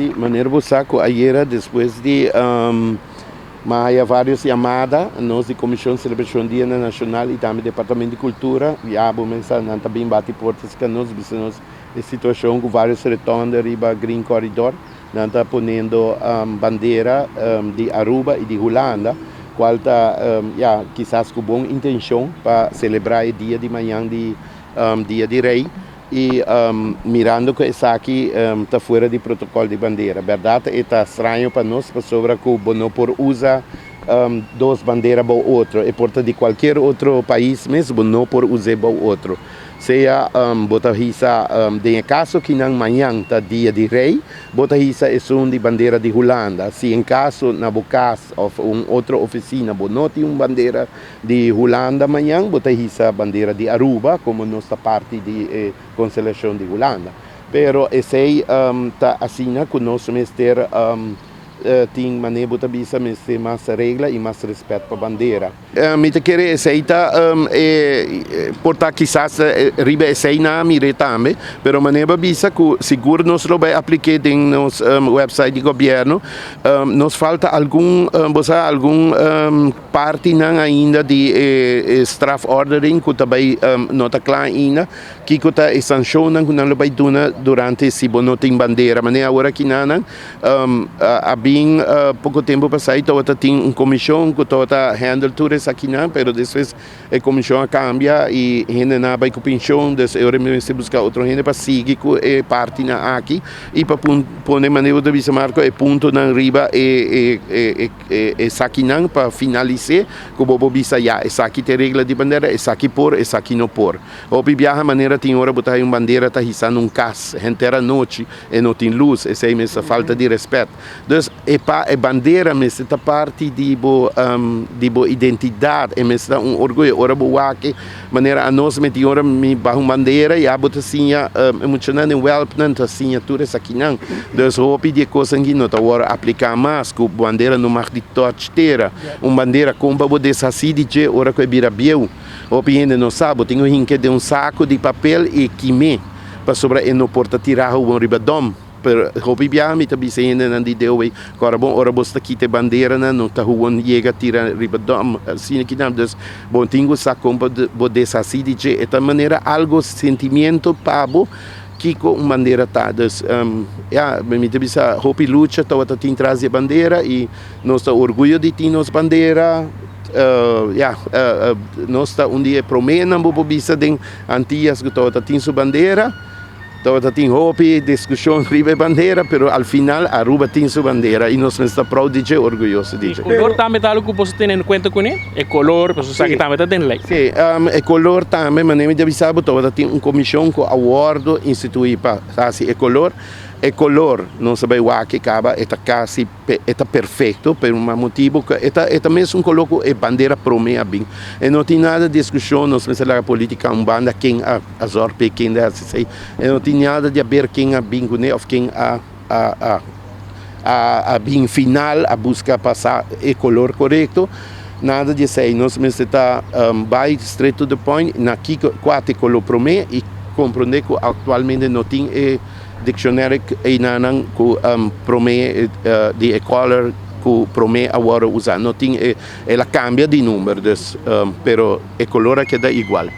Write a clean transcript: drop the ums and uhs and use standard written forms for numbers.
Si, manera bo sa cu ayera despues di m'a haya varios yamada, nos di Comision Celebracion Dia Nacional y tambe Departamento di Cultura, ya bo mensa nan ta bin bati porta cerca nos, bisa nos e situacion cu varios rotonde riba Green Corridor, nan ta poniendo bandera di Aruba y di Hulanda, cual ta ya, kisas cu bon intencion pa celebra e dia di mañan di Dia di Rey y mirando cu esaki ta fuera di protocol di bandera. Berdad e ta straño pa nos pasobra cu bo no por usa dos bandera bou otro, e por ta di cualkier otro pais mes, bo no por us'e bou otro. Sea bo ta hisa, den e caso kinan mañan ta Dia di Rey, bo ta hisa esun di bandera di Hulanda. Si en caso na bo cas of un otro oficina bo no tin un bandera di Hulanda mañan, bo ta hisa bandera di Aruba, como nos ta parti di e constelacion di Hulanda. Pero esey ta asina cu nos mester tin manera bo ta bisa mester mas regla y mas respet pa bandera. Mi ta kere esey ta e por ta kisas riba esey nan a mir'é tambe, pero manera bo a bisa cu sigur nos lo bay aplik'é den nos website di gobierno. Nos falta algun, bo sa, algun partinan ainda di e strafordering cu ta bay no ta cla ainda. Kico ta e sancionnan cu nan lo bay duna durante si bo no tin bandera? Manera awor aki nan a bin poco tempo pasa y tabata tin un comision cu tabata handle tur esakinan, pero despues e comision a cambia y hendenan a bay cu pension, dus e ora mi mester busca otro hende pa sigui cu e partinan aki y pa pone manera bo ta bisa Marco e puntonan riba e esakinan pa finalis'é cu bo por bisa ya esaki ta e regla di bandera, esaki por, esaki no por. Hopi biaha manera tin ora bo ta hay un bandera ta hisa na un cas henter anochi e no tin luz, esey mester falta di respet. Dus e pa e bandera mester ta parti di bo di bo identidad, e mester ta un orguyo. Ora bo wak e manera anos mi tin ora mi baha un bandera ya bo ta siña e muchanan den welpnan ta siña tur esakinan. Dus hopi di e cosnan aki no ta worde aplica mas cu bandera no mag di touch tera. Un bandera con pa bo deshaci di dje ora cu e bira bieu. Hopi hende no sa, bo tin cu hinca den un saco di papel y kim'e pasobra e no por ta tira gewoon riba dom. Pero hopi biaha mi ta bisa e hendenan di Deo wey, Kòrda bon, ora bos ta kita e banderanan, no ta gewoon yega tira riba dòm, asina kinan. Dus bo tin ku sa kon pa bo deshasí di dje. E ta manera algo sentimiento pa bo kiko un bandera ta. Dus ya, mi ta bisa hopi lucha tabata tin tras di e bandera i nos ta orguyo di tin nos bandera. Ya, nos ta un di e proménan bo por bisa den Antias ku tabata tin su bandera. Tabata tin hopi discusion riba e bandera, pero al final Aruba tin su bandera y nos mester ta proud di dje, orguyoso di dje. E color tambe ta algo cu boso tene en cuenta cune? E color, pasobra esaki tambe ta den ley. Si, e color tambe, manera mi ta bisa bo, tabata tin un comision cu a wordo institui pa haci e color. E color, nos a bay wak e caba, e ta casi. E ta perfecto, pero un motibo cu e ta e ta mesun color cu e bandera prome a bin. E no tin nada discusion, nos mester laga politica un banda ken a a zorg p'e, ken a haci esey. E no tin nada di haber ken a bin cune of ken a a a a a bin final a busca pa sa e color corecto, nada di esey. Nos mester ta bay straight to the point na kico cua ta e color prome y comprende cu actualmente no tin e. Dictionary einanan cu prome di e color cu prome a worde usa no tin e el a cambia di number dus pero e color a keda igual.